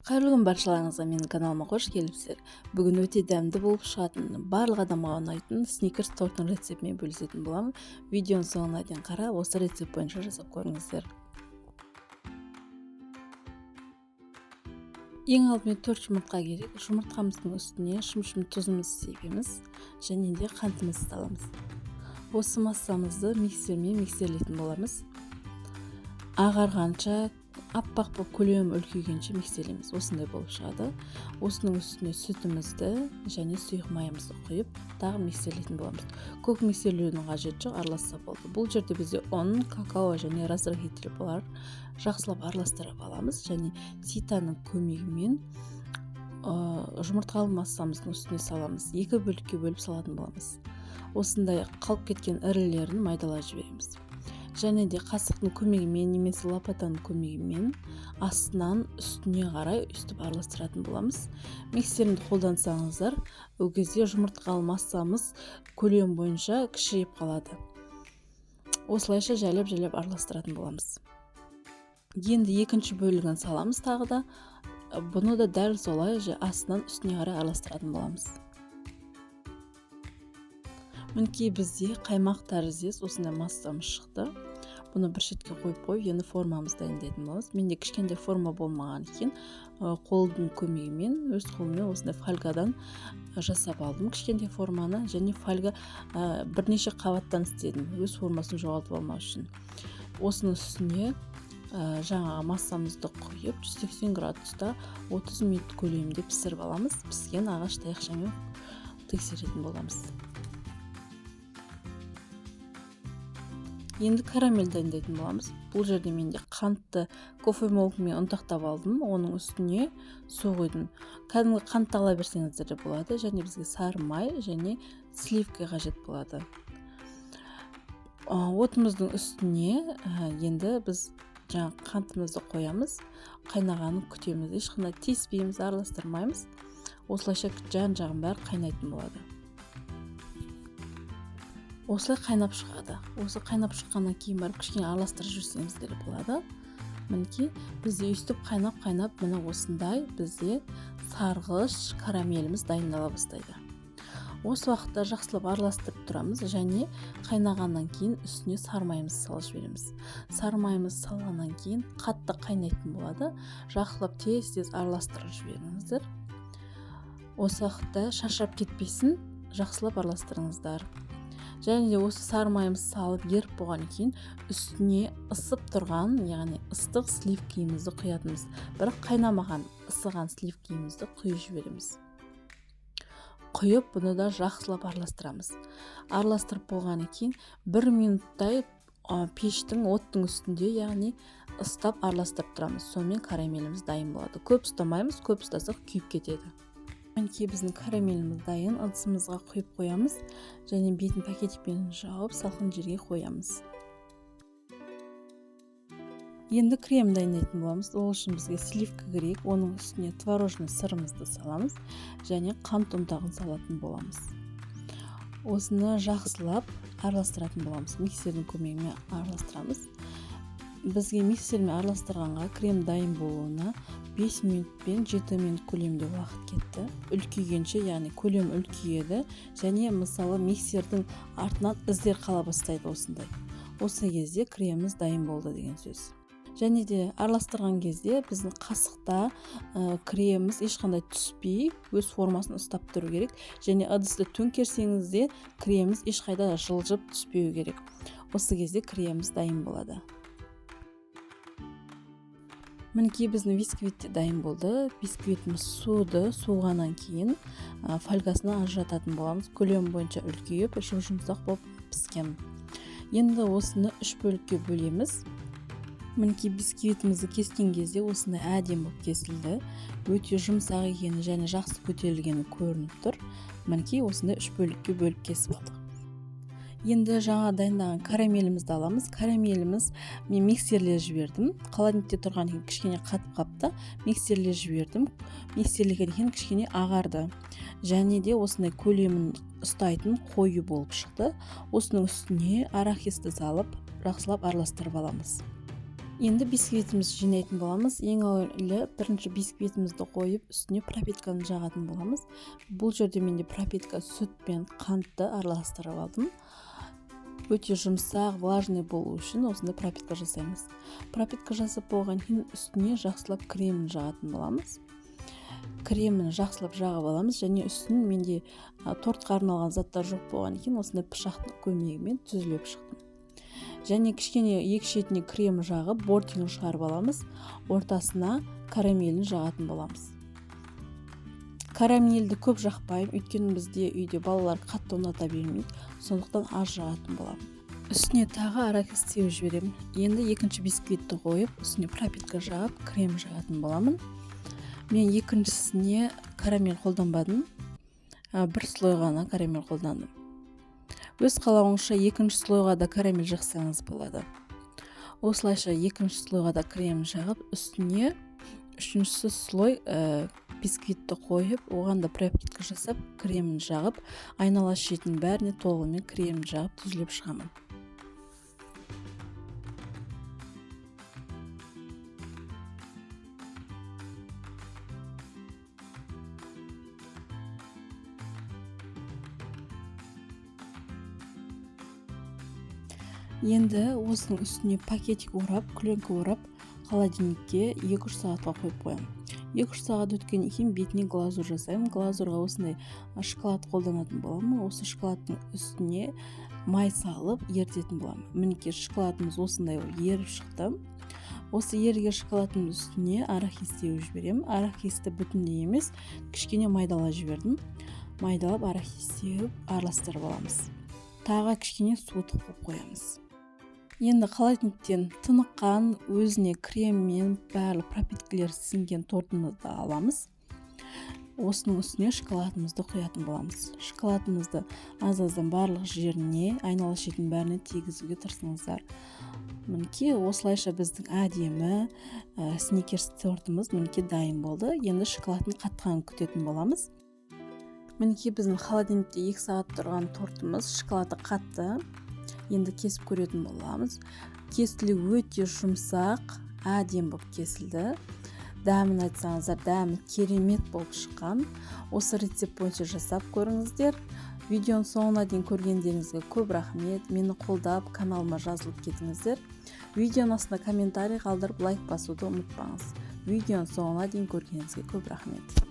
Қайырлы күн баршаларыңызға, менің каналыма қош келіпсіздер. Бүгін өте дәмді болып шығатын, барлық адамға ұнайтын сникерс тортының рецептімен бөлісетін боламын. Видеоның соңына дейін қарап, осы рецепт бойынша жасап көріңіздер. Ең алдымен 4 жұмыртқа керек. Жұмыртқамыздың үстіне шым-шым тұзымызды себеміз және де қантымызды саламыз. Осы массамызды миксермен миксерлейтін боламыз. Ағарғанша, аппақ болып көлемі үлкейгенше миксерлейміз. Осындай болып шығады. Осының үстіне сүтімізді және сұйық майымызды құйып, тағы миксерлейтін боламыз. Көп миксерлеудің қажеті жоқ, араласса болды. Бұл жерде бізде ұн, какао және разрыхлитель бар. Жақсылап араластырып аламыз және ситаның көмегімен жұмыртқалы массамыздың үстіне саламыз. Екі бөлікке бөліп салатын боламыз. Осындай қалып кеткен ірілерін майдалап жібереміз. Және де қасықтың көмегімен немесе лопатаның көмегімен астынан үстіне қарай өстіп араластыратын боламыз. Миксерді қолдансаңыздар, ол кезде жұмыртқалы массамыз көлем бойынша кішірейіп қалады. Осылайша жайлап-жайлап араластыратын боламыз. Енді екінші бөлігін саламыз тағы да. Бұны да дәл солай астынан үстіне қарай араластыратын боламыз. Мінекей бізде қаймақ тәріздес осындай массамыз шықты. Бұны бір шетке қойып қойып, енді формамызды дайындайтын боламыз. Менде кішкентай форма болмаған екен, қолдың көмегімен, өз қолыммен осындай фольгадан жасап алдым кішкентай форманы. Және фольга бірнеше қабаттан істедім, өз формасын жоғалтып алмау үшін. Осының үстіне жаңағы массамызды құйып, 180 градуста 30 минут көлемінде пісіріп аламыз. Піскен ағаш таяқшамен тексеретін боламыз. Енді карамель дайындайтын боламыз. Бұл жерде менде қантты кофемолкамен ұнтақтап алдым, оның үстіне су құйдым. Кәдімгі қантты ала берсеңіздер де болады. Және бізге сары май және сливка қажет болады. Отымыздың үстіне енді біз жаңа қантымызды қоямыз, қайнағанын күтеміз. Ешқандай тиіспейміз, араластырмаймыз. Осылайша жан-жағын бәрі қайнайтын болады. Осылай қайнап шығады. Осы қайнап шыққаннан кейін барып кішкене араластырып жүрсеңіздер болады. Мінекей бізде өйстіп қайнап-қайнап міне осындай бізде сарғыш карамеліміз дайындала бастайды. Осы уақытта жақсылап араластырып тұрамыз және қайнағаннан кейін үстіне сары майымызды салып жібереміз. Сары майымызды салғаннан кейін қатты қайнайтын болады. Жақсылап тез-тез араластырып жіберіңіздер. Осы уақытта шашырап кетпесін, жақсылап араластырыңыздар. Және де осы сары майымызды салып еріп болғаннан кейін үстіне ысып тұрған, яғни ыстық сливкиімізді құятынбыз. Бірақ қайнамаған, ысыған сливкиімізді құйып жібереміз. Құйып бұны да жақсылап араластырамыз. Араластырып болғаннан кейін 1 минуттай пештің оттың үстінде, яғни ыстап араластырып тұрамыз. Сонымен карамеліміз дайын болады. Көп ұстамаймыз, көп ұстасақ күйіп кетеді. Мінекей біздің карамеліміз дайын. Ыдысымызға құйып қоямыз және бетін пакетикпен жауып салқын жерге қоямыз. Енді крем дайындайтын боламыз. Ол үшін бізге сливка керек. Оның үстіне творожный сырымызды саламыз және қант ұнтағын салатын боламыз. Осыны жақсылап араластыратын боламыз. Миксердің көмегімен араластырамыз. Бізге миксермен араластырғанға крем дайын болуына 5 минут пен 7 минут көлемінде уақыт кетті. Үлкейгенше, яғни көлем үлкейеді және мысалы миксердің артынан іздер қала бастайды осындай. Осы кезде креміміз дайын болды деген сөз. Және де араластырған кезде біздің қасықта креміміз ешқандай түспей өз формасын ұстап тұру керек. Және ыдысты төңкерсеңіз де креміміз ешқайда жылжып түспеу керек. Осы кезде креміміз дайын болады. Мінекей біздің бисквит те дайын болды. Бисквитіміз суыды. Суығаннан кейін фольгасына ажырататын боламыз. Көлемі бойынша үлкейіп, жұп-жұмсақ болып піскен. Енді осыны 3 бөлікке бөлеміз. Мінекей бисквитімізді кескен кезде осындай әдемі болып кесілді. Өте жұмсақ екені және жақсы көтерілгені көрініп тұр. Мінекей осындай 3 бөлікке бөліп кесіп алдық. Енді жаңа дайындаған карамелімізді аламыз. Карамеліміз мен миксерлеп жібердім. Холодильникте тұрған кейін кішкене қатып қапты. Миксерлеп жібердім. Миксерлеген кейін кішкене ағарды. Және де осындай көлемін ұстайтын қою болып шықты. Осының үстіне арахисті салып, жақсылап араластырып аламыз. Енді бисквитімізді жинайтын боламыз. Ең әуелі бірінші бисквитімізді қойып, үстіне пропитканы жағатын боламыз. Бұл жерде менде пропитка сүт пен қантты араластырып алдым. Өте жұмсақ, влажный болу үшін осындай пропитка жасаймыз. Пропитка жасап болған кейін үстіне жақсылап кремін жағатын боламыз. Кремін жақсылап жағып аламыз және үстін менде тортқа арналған заттар жоқ болған екен, осындай пышақтың көмегімен түзлеп шықтым. Және кішкене екі шетіне крем жағып, бортигін шығарып аламыз. Ортасына карамелін жағатын боламыз. Карамельді көп жақпаймын, өйткені бізде үйде балалар қатты ұната бермейді, сондықтан аз жағатын боламын. Үстіне тағы арахис сеуіп жіберемін. Енді екінші бисквитті қойып, үстіне пропитка жағып, крем жағатын боламын. Мен екіншісіне карамель қолданбадым, бір слой ғана карамель қолдандым. Өз қалауыңызша екінші слойға да карамель жақсаңыз болады. Осылайша екінші слойға да крем жағып, үстіне үшінші слой бисквитті қойып, оған да пропитка жасап, кремін жағып, айнала шетінің бәріне толығымен кремін жағып түзлеп шығамын. Енді осының үстіне пакетик орап, пленка орап, холодильникке 2-3 сағатқа қойып қоямын. 2-3 сағат өткеннен кейін бетіне глазурь жасаймын. Глазурьға осындай шоколад қолданатын боламын. Осы шоколадтың үстіне май салып ерітетін боламын. Мінекей шоколадымыз осындай болып еріп шықты. Осы еріген шоколадтың үстіне арахис сеуіп жіберемін. Арахисті бүтіндей емес, кішкене майдалап жібердім. Майдалап арахис сеуіп араластырып аламыз. Тағы кішкене суытып қойып қоямыз. Енді холодильниктен тыныққан, өзіне креммен барлық пропиткалер сіңген тортымызды аламыз. Осының үстіне шоколадымызды құятын боламыз. Шоколадымызды аз-аздан барлық жеріне, айнала шетінің бәріне тигізуге тырысыңыздар. Мінекей осылайша біздің әдемі сникерс тортымыз мінекей дайын болды. Енді шоколадтың қатқанын күтетін боламыз. Мінекей біздің холодильникте 2 сағат тұрған тортымыз, шоколады қатты. Енді кесіп көретін боламыз. Кесілі өте жұмсақ, әдемі болып кесілді. Дәмін айтсаңыздар, дәмі керемет болып шыққан. Осы рецепт бойынша жасап көріңіздер. Видеоның соңына дейін көргендеріңізге көп рахмет. Мені қолдап, каналыма жазылып кетіңіздер. Видеоның астына комментарий қалдырып, лайк басуды ұмытпаңыз. Видеоның соңына дейін көргеніңізге көп рахмет.